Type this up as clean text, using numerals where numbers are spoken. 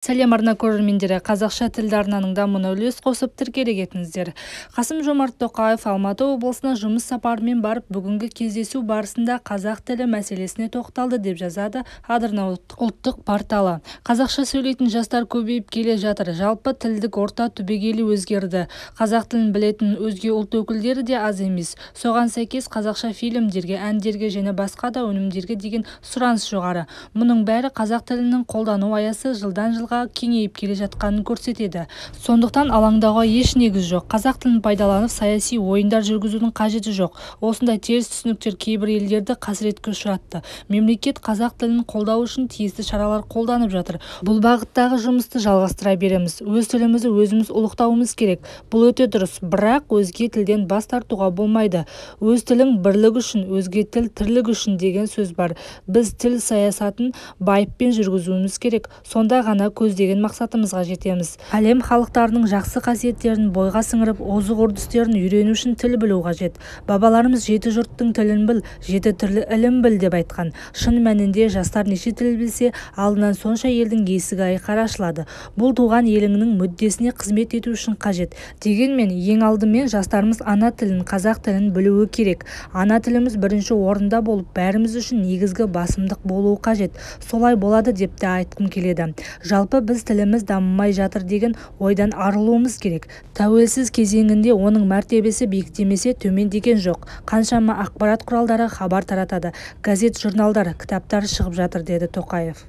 Сәлем, арна көрермендері! Қазақша тілді арнаның дамуына үлес қосып, тіркеле кетіңіздер. Қасым-Жомарт Тоқаев Алматы облысына жұмыс сапарымен барып, бүгінгі кездесу барысында қазақ тілі мәселесіне тоқталды деп жазады Адырна ұлттық порталы. Қазақша сөйлейтін жастар көбейіп келе жатыр. Жалпы, тілдік орта түбегейлі өзгерді. Қазақ тілін білетін өзге ұлт өкілдері де аз емес. Соған сәйкес қазақша фильмдерге, әндерге және басқа да өнімдерге деген сұраныс жоғары. Мұның бәрі қазақ тілінің қолдану аясы жылдан жылға кеңейіп келе жатқанын көрсетеді. Сондықтан алаңдауға еш негіз жоқ. Қазақ тілін пайдаланып, саяси ойындар жүргізудің қажеті жоқ. Осындай теріс түсініктер кейбір елдерді қасіретке ұшыратты. Мемлекет қазақ тілін қолдау үшін тиісті шаралар қолданып жатыр. Бұл бағыттағы жұмысты жалғастыра береміз. Өз тілімізді өзіміз ұлықтауымыз керек. Бұл өте дұрыс, бірақ өзге тілден бас тартуға болмайды. Өз тілің бірлік үшін, өзге тіл тірлік үшін деген сөз бар. Біз тіл саясатын байыппен жүргізуіміз керек. Сонда ғана көздеген мақсатымызға жетеміз. Әлем халықтарының жақсы қасиеттерін бойға сіңіріп, озық үрдістерін үйрену үшін тіл білу қажет. Бабаларымыз «Жеті жұрттың тілін біл, жеті түрлі ілім біл» деп айтқан. Шын мәнінде, жастар неше тіл білсе, алдынан сонша елдің есігі айқара ашылады. Бұл туған еліңнің мүддесіне қызмет ету үшін қажет. Дегенмен, ең алдымен жастарымыз ана тілін, қазақ тілін білуі керек. Ана тіліміз бірінші орында болып, бәріміз үшін негізгі басымдық болуы қажет. Солай болады деп те айтқым келеді. Жалпы, біз тіліміз дамымай жатыр деген ойдан арылуымыз керек. Тәуелсіз кезеңінде оның мәртебесі биіктемесе, төмендеген жоқ. Қаншама ақпарат құралдары хабар таратады, газет-журналдар, кітаптар шығып жатыр, деді Тоқаев.